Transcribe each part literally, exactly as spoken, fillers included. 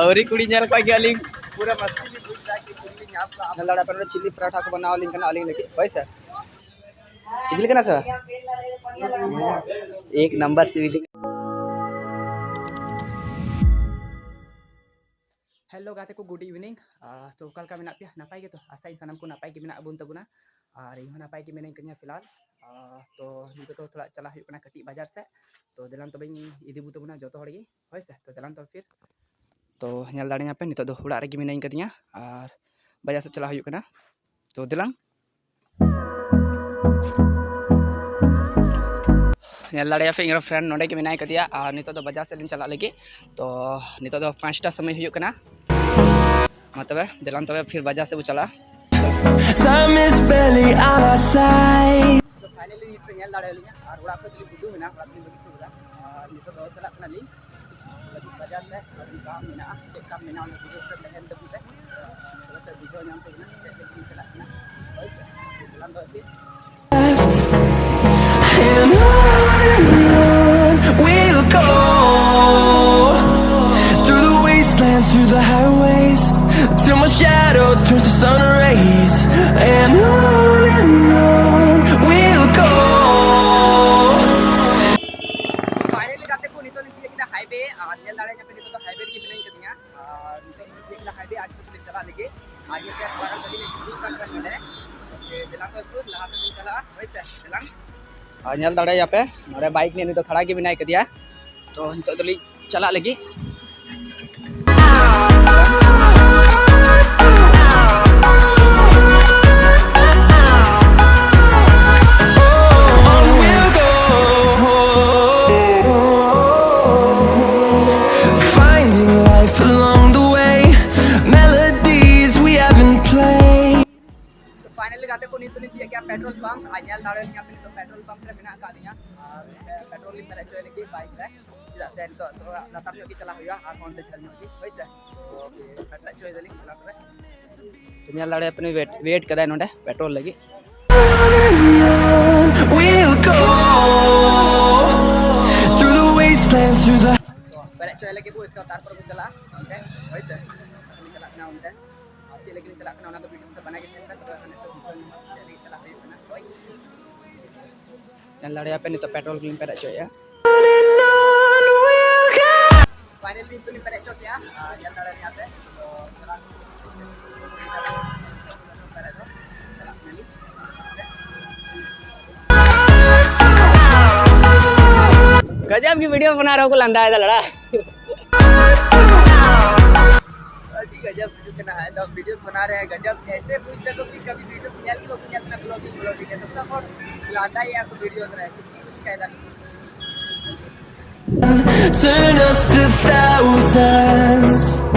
ᱟᱹᱣᱨᱤ ᱠᱩᱲᱤ ᱧᱮᱞ ᱠᱚᱣᱟ ᱜᱮ ᱟᱹᱞᱤᱧ᱾ ᱯᱩᱨᱟᱹ ᱢᱟᱥᱛᱤ ᱞᱤᱧ ᱵᱩᱡᱽ ᱮᱫᱟ ᱠᱤ ᱠᱩᱲᱤ ᱞᱤᱧ ᱧᱟᱢ ᱠᱚᱣᱟ᱾ ᱧᱮᱞ ᱫᱟᱲᱮᱭᱟᱜ ᱠᱟᱱᱟ, ᱪᱤᱞᱤ ᱯᱟᱨᱟᱴᱷᱟ ᱠᱚ ᱵᱮᱱᱟᱣ ᱟᱹᱞᱤᱧ ᱠᱟᱱᱟ ᱟᱹᱞᱤᱧ ᱞᱟᱹᱜᱤᱫ, ᱦᱳᱭ ᱥᱮ᱾ ᱥᱤᱵᱤᱞ ᱠᱟᱱᱟ ᱥᱮ? ᱮᱠ ᱱᱟᱢᱵᱟᱨ ᱥᱤᱵᱤᱞ᱾ ᱦᱮᱞᱳ ᱜᱟᱛᱮ ᱠᱚ, ᱜᱩᱰ ᱤᱵᱷᱤᱱᱤᱝ᱾ ᱛᱚ ᱚᱠᱟ ᱞᱮᱠᱟ ᱢᱮᱱᱟᱜ ᱯᱮᱭᱟ? ᱱᱟᱯᱟᱭ ᱜᱮᱛᱚ? ᱟᱥᱟᱭᱟᱹᱧ ᱥᱟᱱᱟᱢ ᱠᱚ ᱱᱟᱯᱟᱭ ᱜᱮ ᱢᱮᱱᱟᱜ ᱵᱚᱱ ᱛᱟᱵᱚᱱᱟ᱾ ᱟᱨ ᱤᱧ ᱦᱚᱸ ᱱᱟᱯᱟᱭ ᱜᱮ ᱢᱮᱱᱟᱹᱧ ᱠᱟᱹᱫᱤᱧᱟ ᱯᱷᱤᱞᱦᱟᱞ᱾ ᱛᱚ ᱱᱤᱛᱚᱜ ᱫᱚ ᱛᱷᱚᱲᱟ ᱪᱟᱞᱟᱜ ᱦᱩᱭᱩᱜ ᱠᱟᱱᱟ ᱠᱟᱹᱴᱤᱡ ᱵᱟᱡᱟᱨ ᱥᱮᱫ᱾ ᱛᱚ ᱫᱮᱞᱟᱝ ᱛᱚᱵᱮᱧ ᱤᱫᱤ ᱵᱚ ᱛᱟᱵᱚᱱᱟ ᱡᱚᱛᱚ ᱦᱚᱲ ᱜᱮ, ᱦᱳᱭ ᱥᱮ᱾ ᱛᱚ ᱫᱮᱞᱟᱝ ᱛᱚᱵᱮ ᱯᱷᱤᱨ᱾ ᱛᱚ ᱧᱮᱞ ᱫᱟᱲᱮᱭᱟᱯᱮ, ᱱᱤᱛᱚᱜ ᱫᱚ ᱚᱲᱟᱜ ᱨᱮᱜᱮ ᱢᱤᱱᱟᱹᱧ ᱠᱟᱹᱫᱤᱧᱟ ᱟᱨ ᱵᱟᱡᱟᱨ ᱥᱮᱫ ᱪᱟᱞᱟᱜ ᱦᱩᱭᱩᱜ ᱠᱟᱱᱟ᱾ ᱛᱚ ᱫᱮᱞᱟᱝ᱾ ᱧᱮᱞ ᱫᱟᱲᱮᱭᱟᱯᱮ, ᱤᱧ ᱨᱮᱱ ᱯᱷᱨᱮᱱᱰ ᱱᱚᱰᱮ ᱜᱮ ᱢᱮᱱᱟᱭ ᱠᱟᱫᱮᱭᱟ ᱟᱨ ᱱᱤᱛᱚᱜ ᱫᱚ ᱵᱟᱡᱟᱨ ᱥᱮᱫ ᱞᱤᱧ ᱪᱟᱞᱟᱜ ᱞᱟᱹᱜᱤᱫ᱾ ᱛᱚ ᱱᱤᱛᱚᱜ ᱫᱚ ᱯᱟᱸᱪᱴᱟ ᱥᱚᱢᱚᱭ ᱦᱩᱭᱩᱜ ᱠᱟᱱᱟ᱾ ᱢᱟ ᱛᱚᱵᱮ ᱫᱮᱞᱟᱝ ᱛᱚᱵᱮ ᱯᱷᱤᱨ ᱵᱟᱡᱟᱨ ᱥᱮᱫ ᱵᱚ ᱪᱟᱞᱟᱜᱼᱟ᱾ Time is barely on our side. ᱛᱚ ᱯᱷᱟᱭᱱᱟᱞᱤ ᱱᱤᱛ ᱯᱮ ᱧᱮᱞ ᱫᱟᱲᱮᱭᱟᱞᱤᱧᱟ ᱟᱨ ᱚᱲᱟᱜ ᱠᱷᱚᱱ ᱫᱚᱞᱤᱧ ᱩᱰᱩᱠ ᱮᱱᱟ, ᱚᱲᱟᱜ ᱫᱚᱞᱤᱧ ᱵᱟᱹᱜᱤ ᱦᱚᱴᱚ ᱠᱟᱫᱟ᱾ ᱟᱨ ᱱᱤᱛᱚᱜ ᱫᱚ ᱪᱟᱞᱟᱜ ᱠᱟᱱᱟᱞᱤᱧ ᱞᱟᱹᱜᱤᱫ ᱵᱟᱡᱟᱨ ᱛᱮ᱾ ᱟᱹᱰᱤ ᱠᱟᱢ ᱢᱮᱱᱟᱜᱼᱟ, ᱪᱮᱫ ᱠᱟᱢ ᱢᱮᱱᱟᱜᱼᱟ ᱚᱱᱟ ᱵᱩᱡᱷᱟᱹᱣ ᱥᱮ ᱛᱟᱦᱮᱱ ᱛᱟᱵᱚᱱ ᱯᱮ᱾ ᱛᱚᱵᱮ ᱯᱮ ᱵᱩᱡᱷᱟᱹᱣ ᱧᱟᱢ ᱛᱟᱵᱚᱱᱟ ᱪᱮᱫ ᱞᱟᱹᱜᱤᱫ ᱤᱧ ᱪᱟᱞᱟᱜ ᱠᱟᱱᱟ᱾ ᱦᱳᱭ ᱥᱮ, ᱫᱮᱞᱟᱝ ᱫᱚ ᱟᱹᱰᱤ And on and on we'll go through the wastelands, through the highways, till my shadow turns to sun rays. And on and on we'll go. Finally ᱜᱟᱛᱮ ᱠᱚ, ᱱᱤᱛᱚᱜ ᱞᱤᱧ ᱛᱤᱭᱳᱜ ᱠᱮᱫᱟ ᱦᱟᱭᱣᱮ᱾ ᱟᱨ ᱧᱮᱞ ᱫᱟᱲᱮᱭᱟᱜ ᱠᱟᱱᱟ ᱯᱮ, ᱱᱤᱛᱚᱜ ᱫᱚ ᱦᱟᱭᱣᱮ ᱨᱮᱜᱮ ᱢᱤᱱᱟᱹᱧ ᱠᱟᱫᱤᱧᱟ᱾ ᱟᱨ ᱱᱤᱛᱚᱜ ᱫᱚ ᱪᱮᱫ ᱞᱮᱠᱟ ᱦᱟᱭᱣᱮ ᱟᱨ ᱱᱤᱛᱚᱜ ᱞᱮ ᱪᱟᱞᱟᱜ ᱞᱟᱹᱜᱤᱫ᱾ ᱟᱨ ᱱᱤᱛᱚᱜ ᱛᱷᱚᱲᱟ ᱜᱟᱱ ᱠᱟᱹᱴᱤᱡ ᱞᱮ ᱡᱷᱩᱲᱟᱹᱣ ᱠᱟᱱ ᱠᱷᱟᱱ ᱱᱚᱰᱮ, ᱳᱠᱮ, ᱫᱮᱞᱟ ᱠᱚ ᱥᱩᱨ ᱞᱟᱦᱟ ᱥᱮᱫ ᱵᱚᱱ ᱪᱟᱞᱟᱜᱼᱟ, ᱦᱳᱭ ᱥᱮ, ᱫᱮᱞᱟ᱾ ᱟᱨ ᱧᱮᱞ ᱫᱟᱲᱮᱭᱟᱯᱮ, ᱱᱚᱰᱮ ᱵᱟᱭᱤᱠ ᱱᱤᱭᱮ ᱱᱤᱛᱚᱜ ᱠᱷᱟᱲᱟ ᱜᱮ ᱢᱮᱱᱟᱭ ᱠᱟᱫᱮᱭᱟ᱾ ᱛᱚ ᱱᱤᱛᱚᱜ ᱫᱚᱞᱤᱧ ᱪᱟᱞᱟᱜ ᱞᱟᱹᱜᱤᱫ᱾ On we'll go, finding life along the way, melodies we haven't played. ᱛᱚ ᱯᱷᱟᱭᱱᱟᱞᱤ ᱜᱟᱛᱮ ᱠᱚ, ᱱᱤᱛ ᱫᱚᱞᱤᱧ ᱛᱤᱭᱳᱜ ᱠᱮᱜᱼᱟ ᱯᱮᱴᱨᱳᱞ ᱯᱟᱢᱯ᱾ ᱟᱨ ᱧᱮᱞ ᱫᱟᱲᱮᱭᱟᱞᱤᱧᱟ ᱯᱮ, ᱱᱤᱛᱚᱜ ᱯᱮᱴᱨᱳᱞ ᱯᱟᱢᱯ ᱨᱮ ᱢᱮᱱᱟᱜ ᱟᱠᱟᱫ ᱞᱤᱧᱟ᱾ ᱟᱨ ᱯᱮᱴᱨᱳᱞ ᱞᱤᱧ ᱯᱮᱨᱮᱡ ᱦᱚᱪᱚᱭ ᱞᱟᱹᱜᱤᱫ ᱵᱟᱭᱤᱠ ᱨᱮ, ᱪᱮᱫᱟᱜ ᱥᱮ ᱱᱤᱛᱚᱜ ᱛᱷᱚᱲᱟ ᱞᱟᱛᱟᱨ ᱧᱚᱜ ᱜᱮ ᱪᱟᱞᱟᱜ ᱦᱩᱭᱩᱜᱼᱟ, ᱟᱨ ᱚᱱᱛᱮ ᱡᱷᱟᱹᱞ ᱧᱚᱜ ᱜᱮ, ᱦᱳᱭ ᱥᱮ᱾ ᱛᱚ ᱯᱮᱨᱮᱡ ᱦᱚᱪᱚᱭ ᱫᱟᱞᱤᱧ, ᱪᱟᱞᱟᱣ ᱛᱚᱵᱮ᱾ ᱛᱚ ᱧᱮᱞ ᱫᱟᱲᱮᱭᱟᱯᱮ, ᱱᱩᱭ ᱣᱮᱴ, ᱣᱮᱴ ᱠᱟᱫᱟᱭ ᱱᱚᱰᱮ ᱯᱮᱴᱨᱳᱞ ᱞᱟᱹᱜᱤᱫ᱾ We'll go through the wastelands, through the ᱛᱚ ᱯᱮᱨᱮᱡ ᱪᱮᱫ ᱞᱟᱹᱜᱤᱫ ᱵᱚ ᱤᱥᱠᱟ, ᱛᱟᱨᱯᱚᱨ ᱵᱚ ᱪᱟᱞᱟᱜᱼᱟ ᱚᱱᱛᱮ, ᱦᱳᱭ ᱥᱮ᱾ ᱪᱟᱞᱟᱜ ᱠᱟᱱᱟ ᱚᱱᱛᱮ᱾ ᱟᱨ ᱪᱮᱫ ᱞᱟᱹᱜᱤᱫ ᱞᱤᱧ ᱪᱟᱞᱟᱜ ᱠᱟᱱᱟ ᱚᱱᱟ ᱫᱚ ᱵᱷᱤᱰᱤᱭᱳ ᱥᱟᱶᱛᱮ ᱵᱟᱱᱟ ᱜᱮ ᱛᱟᱦᱮᱱ ᱠᱷᱟᱱ, ᱛᱚᱵᱮ ᱱᱤᱛᱚᱜ ᱵᱩᱡᱷᱟᱹᱣ ᱧᱟᱢᱟ ᱪᱮᱫ ᱞᱟᱹᱜᱤᱫ ᱪᱟᱞᱟᱜ ᱦᱩᱭᱩᱜ ᱠᱟᱱᱟ, ᱦᱳᱭ᱾ ᱧᱮᱞ ᱫᱟᱲᱮᱭᱟᱜ ᱯᱮ ᱱᱤᱛᱚᱜ ᱯᱮᱴᱨᱳᱞ ᱜᱮᱞᱤᱧ ᱯᱮᱨᱮᱡ ᱦᱚᱪᱚᱭᱮᱫᱼᱟ᱾ ᱯᱷᱟᱭᱱᱟᱞ ᱱᱤᱛᱚᱜ ᱞᱤᱧ ᱯᱮᱨᱮᱡ ᱦᱚᱪᱚ ᱠᱮᱜᱼᱟ, ᱟᱨ ᱧᱮᱞ ᱫᱟᱲᱮᱭᱟᱜ ᱯᱮ᱾ ᱛᱚ, ᱪᱟᱞᱟᱜ ᱜᱟᱡᱟᱵ ᱜᱮ ᱵᱷᱤᱰᱤᱭᱳ ᱵᱟᱱᱟ ᱨᱮᱦᱚᱸ ᱠᱚ ᱞᱟᱸᱫᱟᱭᱮᱫᱟ ᱞᱟᱲᱟ᱾ ᱟᱹᱰᱤ ᱜᱟᱡᱟᱵ ᱵᱷᱤᱰᱤᱭᱳ ᱠᱟᱱᱟ, ᱮᱠᱫᱚᱢ ᱵᱷᱤᱰᱤᱭᱳ ᱵᱟᱱᱟ ᱨᱮ ᱜᱟᱡᱟᱵ ᱜᱮ᱾ ᱮᱥᱮ ᱵᱩᱡᱽ ᱫᱟᱠᱚ ᱠᱤ ᱠᱟᱵᱷᱤ ᱵᱷᱤᱰᱤᱭᱳ ᱧᱮᱞ ᱜᱮ ᱵᱟᱠᱚ ᱧᱮᱞ ᱠᱟᱱᱟ, ᱵᱞᱚᱜᱤᱝ ᱵᱞᱚᱜᱤᱝ ᱮ ᱡᱚᱛᱚ ᱦᱚᱲ ᱞᱟᱸᱫᱟᱭᱮᱫᱼᱟ ᱠᱚ ᱵᱷᱤᱰᱤᱭᱳ ᱨᱮ, ᱪᱮᱫ ᱠᱚ ᱪᱤᱠᱟᱹᱭᱮᱫᱟ? Turn us to thousands,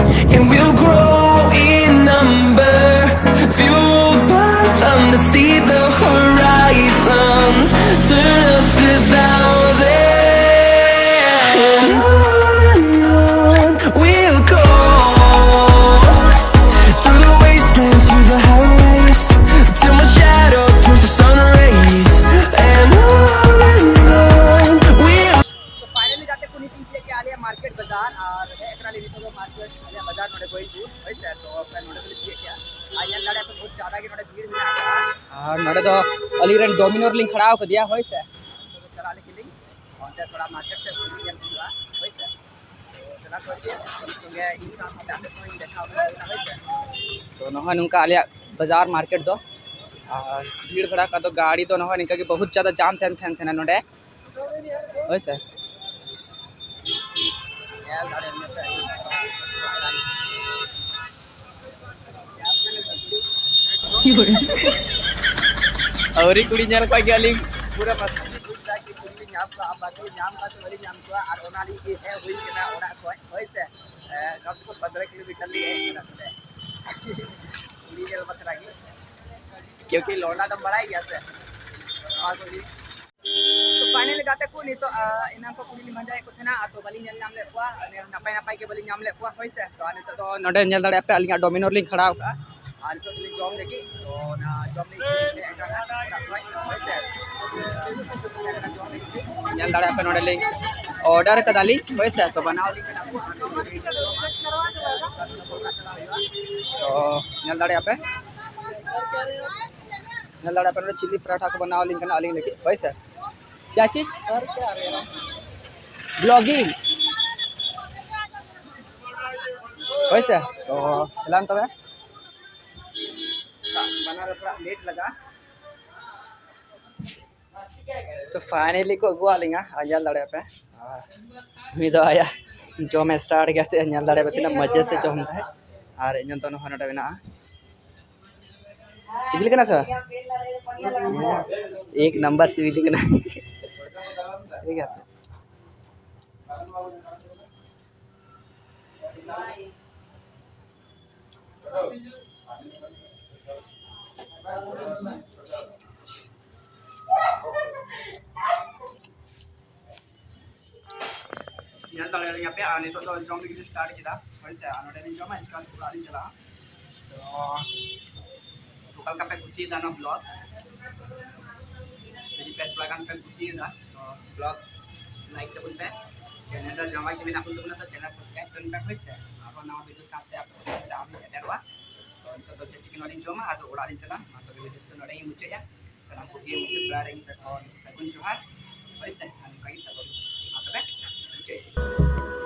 and we'll grow in number. Fueled by them to see the horizon. Turn us to thousands, and on and on we'll go. Through the wastelands, through the highways, till my shadow turns to sun rays. And on and on we'll ᱛᱚ finally ᱜᱟᱛᱮ ᱠᱚ ᱱᱤᱛ ᱤᱧ ᱛᱤᱭᱟᱹᱜ ᱠᱮᱜᱼᱟ ᱟᱞᱮᱭᱟᱜ market ᱵᱟᱡᱟᱨ, ᱟᱨ ᱦᱮᱡ ᱠᱟᱱᱟᱞᱮ ᱱᱤᱛᱚᱜ ᱫᱚ ᱢᱟᱨᱠᱮᱴ ᱟᱞᱮᱭᱟᱜ ᱵᱟᱡᱟᱨ ᱱᱚᱰᱮ ᱜᱳᱭᱤᱱᱯᱩᱨ, ᱦᱳᱭ ᱥᱮ᱾ ᱛᱚ ᱯᱷᱟᱭᱱᱟᱞ ᱱᱚᱰᱮ ᱫᱚᱞᱮ ᱛᱤᱭᱟᱹᱜ ᱠᱮᱜᱼᱟ, ᱟᱨ ᱧᱮᱞ ᱫᱟᱲᱮᱭᱟᱜ ᱯᱮ ᱵᱚᱦᱩᱛ ᱡᱟᱫᱟ ᱜᱮ ᱱᱚᱰᱮ ᱵᱷᱤᱲ ᱢᱮᱱᱟᱜ ᱟᱠᱟᱫᱼᱟ᱾ ᱟᱨ ᱱᱚᱰᱮ ᱫᱚ ᱟᱹᱞᱤᱧ ᱨᱮᱱ ᱰᱚᱢᱤᱱᱳ ᱨᱮᱞᱤᱧ ᱠᱷᱟᱲᱟᱣ ᱠᱟᱫᱮᱭᱟ, ᱦᱳᱭ ᱥᱮ᱾ ᱛᱚ ᱪᱟᱞᱟᱜ ᱟᱞᱮ ᱠᱤᱞᱤᱝ ᱚᱱᱛᱮ ᱛᱷᱚᱲᱟ ᱢᱟᱨᱠᱮᱴ ᱥᱮᱫ ᱧᱮᱞ ᱦᱩᱭᱩᱜᱼᱟ, ᱦᱳᱭ ᱥᱮ᱾ ᱛᱚ ᱪᱟᱞᱟᱜ ᱠᱚ ᱪᱮᱫ ᱥᱚᱸᱜᱮ ᱤᱧ ᱥᱟᱶ ᱥᱟᱶᱛᱮ ᱟᱯᱮ ᱠᱚᱦᱚᱸᱧ ᱫᱮᱠᱷᱟᱣ ᱟᱯᱮ ᱠᱟᱱᱟ, ᱦᱳᱭ ᱥᱮ᱾ ᱛᱚ ᱱᱚᱜᱼᱚᱭ ᱱᱚᱝᱠᱟ ᱟᱞᱮᱭᱟᱜ ᱵᱟᱡᱟᱨ ᱢᱟᱨᱠᱮᱴ ᱫᱚ, ᱟᱨ ᱵᱷᱤᱲ ᱵᱷᱟᱲᱟ ᱠᱟᱫᱚ ᱜᱟᱹᱰᱤ ᱫᱚ ᱱᱚᱜᱼᱚᱭ ᱱᱤᱝᱠᱟ ᱜᱮ ᱵᱚᱦᱩᱛ ᱡᱟᱫᱟ ᱡᱟᱢ ᱛᱟᱦᱮᱱ ᱛᱟᱦᱮᱱ ᱛᱟᱦᱮᱱᱟ ᱱᱚᱰᱮ᱾ ᱦᱳᱭ ᱥᱮ᱾ ᱟᱹᱣᱨᱤ ᱠᱩᱲᱤ ᱧᱮᱞ ᱠᱚᱣᱟ ᱜᱮ ᱟᱹᱞᱤᱧ᱾ ᱯᱩᱨᱟᱹ ᱢᱟᱥᱛᱤ ᱵᱩᱡᱽ ᱫᱟ ᱠᱤ ᱠᱩᱲᱤ ᱧᱟᱢ ᱠᱚᱣᱟ, ᱵᱟᱠᱚ ᱧᱟᱢ ᱠᱚᱣᱟ ᱥᱮ ᱵᱟᱹᱞᱤᱧ ᱧᱟᱢ ᱠᱚᱣᱟ, ᱟᱨ ᱚᱱᱟ ᱞᱟᱹᱜᱤᱫ ᱦᱮᱡ ᱦᱩᱭ ᱠᱟᱱᱟ ᱚᱲᱟᱜ ᱠᱷᱚᱱ, ᱦᱳᱭ ᱥᱮ᱾ ᱮ, ᱠᱚᱢ ᱥᱮ ᱠᱚᱢ ᱯᱚᱱᱫᱽᱨᱚ ᱠᱤᱞᱳᱢᱤᱴᱟᱨ ᱞᱤᱧ ᱦᱮᱡ ᱠᱟᱱᱟ ᱱᱚᱰᱮ᱾ ᱠᱩᱲᱤ ᱧᱮᱞ ᱵᱟᱠᱷᱨᱟ ᱜᱮ᱾ ᱠᱤᱭᱩᱠᱤ ᱞᱚᱱᱰᱟ ᱫᱚᱢ ᱵᱟᱲᱟᱭ ᱜᱮᱭᱟ ᱥᱮ? ᱱᱚᱣᱟ ᱠᱚᱜᱮ᱾ ᱛᱚ ᱯᱷᱟᱭᱱᱟᱞᱤ ᱜᱟᱛᱮ ᱠᱚ ᱱᱤᱛᱚᱜ, ᱟ, ᱮᱱᱟᱝ ᱠᱚ ᱠᱩᱲᱤ ᱞᱤᱧ ᱯᱟᱸᱡᱟᱭᱮᱫ ᱠᱚ ᱛᱟᱦᱮᱱᱟ, ᱟᱫᱚ ᱵᱟᱹᱞᱤᱧ ᱧᱮᱞ ᱧᱟᱢ ᱞᱮᱫ ᱠᱚᱣᱟ᱾ ᱟᱨ ᱱᱟᱯᱟᱭ ᱱᱟᱯᱟᱭ ᱜᱮ ᱵᱟᱹᱞᱤᱧ ᱧᱟᱢ ᱞᱮᱫ ᱠᱚᱣᱟ, ᱦᱳᱭ ᱥᱮ᱾ ᱛᱚ ᱟᱨ ᱱᱤᱛᱚᱜ ᱫᱚ ᱱᱚᱰᱮ ᱧᱮᱞ ᱫᱟᱲᱮᱭᱟᱜ ᱯᱮ, ᱟᱹᱞᱤᱧᱟᱜ ᱰᱚᱢᱤᱱᱳ ᱨᱮᱞᱤᱧ ᱠᱷᱟᱲᱟᱣ ᱠᱟᱜᱼᱟ᱾ ᱟᱨ ᱱᱤᱛᱚᱜ ᱫᱚᱞᱤᱧ ᱡᱚᱢ ᱞᱟᱹᱜᱤᱫ, ᱛᱚ ᱚᱱᱟ ᱡᱚᱢ ᱞᱟᱹᱜᱤᱫ ᱞᱤᱧ ᱦᱮᱡ ᱟᱠᱟᱱᱟ ᱚᱲᱟᱜ ᱠᱷᱚᱱ, ᱦᱳᱭ ᱥᱮ᱾ ᱧᱮᱞ ᱫᱟᱲᱮᱭᱟᱜ ᱯᱮ ᱱᱚᱰᱮ ᱞᱤᱧ ᱚᱨᱰᱟᱨ ᱠᱟᱫᱟᱞᱤᱧ, ᱦᱳᱭ ᱥᱮ, ᱛᱚ ᱵᱟᱱᱟᱣ ᱞᱤᱧ ᱠᱟᱱᱟ᱾ ᱛᱚ ᱧᱮᱞ ᱫᱟᱲᱮᱭᱟᱜᱼᱟ ᱯᱮ, ᱧᱮᱞ ᱫᱟᱲᱮᱭᱟᱜᱼᱟ ᱯᱮ, ᱱᱚᱰᱮ ᱪᱤᱞᱤ ᱯᱚᱨᱚᱴᱷᱟ ᱠᱚ ᱵᱟᱱᱟᱣ ᱟᱹᱞᱤᱧ ᱠᱟᱱᱟ ᱟᱹᱞᱤᱧ ᱞᱟᱹᱜᱤᱫ, ᱦᱳᱭ ᱥᱮ᱾ ᱠᱭᱟ ᱪᱤᱡᱽ? ᱵᱞᱚᱜᱤᱝ, ᱦᱳᱭ ᱥᱮ᱾ ᱛᱚ ᱪᱟᱞᱟᱱ ᱛᱚᱵᱮ, ᱵᱟᱱᱟᱣ ᱨᱮ ᱛᱷᱚᱲᱟ ᱞᱮᱴ ᱞᱟᱜᱟᱜᱼᱟ᱾ ᱛᱚ ᱯᱷᱟᱭᱱᱮᱞᱤ ᱠᱚ ᱟᱹᱜᱩᱣᱟᱫ ᱞᱤᱧᱟ, ᱟᱨ ᱧᱮᱞ ᱫᱟᱲᱮᱭᱟᱜᱼᱟ ᱯᱮ, ᱟᱨ ᱩᱱᱤ ᱫᱚ ᱟᱭᱟᱜ ᱡᱚᱢᱮ ᱥᱴᱟᱨᱴ ᱜᱮᱭᱟ, ᱧᱮᱞ ᱫᱟᱲᱮᱭᱟᱜᱼᱟ ᱯᱮ ᱛᱤᱱᱟᱹᱜ ᱢᱚᱡᱟ ᱥᱮ ᱡᱚᱢ ᱫᱟᱭ᱾ ᱟᱨ ᱤᱧᱟᱹᱜ ᱫᱚ ᱱᱚᱜᱼᱚᱭ ᱱᱚᱰᱮ ᱢᱮᱱᱟᱜᱼᱟ᱾ ᱥᱤᱵᱤᱞ ᱠᱟᱱᱟ ᱥᱮ? ᱮᱠ ᱱᱟᱢᱵᱟᱨ ᱥᱤᱵᱤᱞ ᱠᱟᱱᱟ᱾ ᱴᱷᱤᱠ ᱟᱪᱷᱮ᱾ ᱧᱮᱞ ᱫᱟᱲᱮᱭᱟᱞᱤᱧᱟ ᱯᱮ, ᱟᱨ ᱱᱤᱛᱚᱜ ᱫᱚ ᱡᱚᱢ ᱞᱟᱹᱜᱤᱫ ᱞᱤᱧ ᱥᱴᱟᱨᱴ ᱠᱮᱫᱟ, ᱦᱳᱭ ᱥᱮ᱾ ᱟᱨ ᱱᱚᱰᱮ ᱞᱤᱧ ᱡᱚᱢᱟ, ᱤᱥᱠᱮ ᱵᱟᱫ ᱚᱲᱟᱜ ᱞᱤᱧ ᱪᱟᱞᱟᱜᱼᱟ᱾ ᱛᱚ ᱚᱠᱟ ᱞᱮᱠᱟ ᱯᱮ ᱠᱩᱥᱤᱭᱟᱫᱟ ᱱᱚᱣᱟ ᱵᱞᱚᱜ? ᱡᱩᱫᱤ ᱯᱮ ᱛᱷᱚᱲᱟ ᱜᱟᱱ ᱯᱮ ᱠᱩᱥᱤᱭᱟᱫᱟ, ᱛᱚ ᱵᱞᱚᱜ ᱞᱟᱭᱤᱠ ᱛᱟᱵᱚᱱ ᱯᱮ᱾ ᱪᱮᱱᱮᱞ ᱨᱮ ᱡᱟᱶᱟᱭ ᱜᱮ ᱢᱮᱱᱟᱜ ᱵᱚᱱ ᱛᱟᱵᱚᱱᱟ, ᱛᱚ ᱪᱮᱱᱮᱞ ᱥᱟᱵᱥᱠᱨᱟᱭᱤᱵ ᱛᱟᱵᱚᱱ ᱯᱮ, ᱦᱳᱭ ᱥᱮ᱾ ᱟᱨᱦᱚᱸ ᱱᱟᱣᱟ ᱵᱷᱤᱰᱤᱭᱳ ᱥᱟᱶᱛᱮ ᱟᱯᱮ ᱠᱚ ᱥᱮᱴᱮᱨᱚᱜᱼᱟ᱾ ᱛᱚ ᱱᱤᱛᱚᱜ ᱫᱚ ᱪᱮᱫ ᱪᱤᱠᱟᱹ ᱱᱚᱰᱮᱧ ᱡᱚᱢᱟ, ᱟᱫᱚ ᱚᱲᱟᱜ ᱨᱤᱧ ᱪᱟᱞᱟᱜᱼᱟ᱾ ᱢᱟ ᱛᱚᱵᱮ ᱵᱷᱤᱰᱤᱭᱳ ᱫᱚ ᱱᱚᱰᱮ ᱜᱤᱧ ᱢᱩᱪᱟᱹᱫᱟ᱾ ᱥᱟᱱᱟᱢ ᱠᱚᱜᱮ ᱢᱩᱪᱟᱹᱫ ᱵᱮᱲᱟ ᱨᱮ ᱤᱧ ᱥᱮᱫ ᱠᱷᱚᱱ ᱥᱟᱹᱜᱩᱱ ᱡᱚᱦᱟᱨ, ᱦᱳᱭ ᱥᱮ, ᱟᱨ ᱱᱚᱝᱠᱟ ᱜᱮ ᱥᱟᱹᱜᱩᱱ᱾ ᱢᱟ ᱛᱚᱵᱮ ᱢᱩᱪᱟᱹᱫ᱾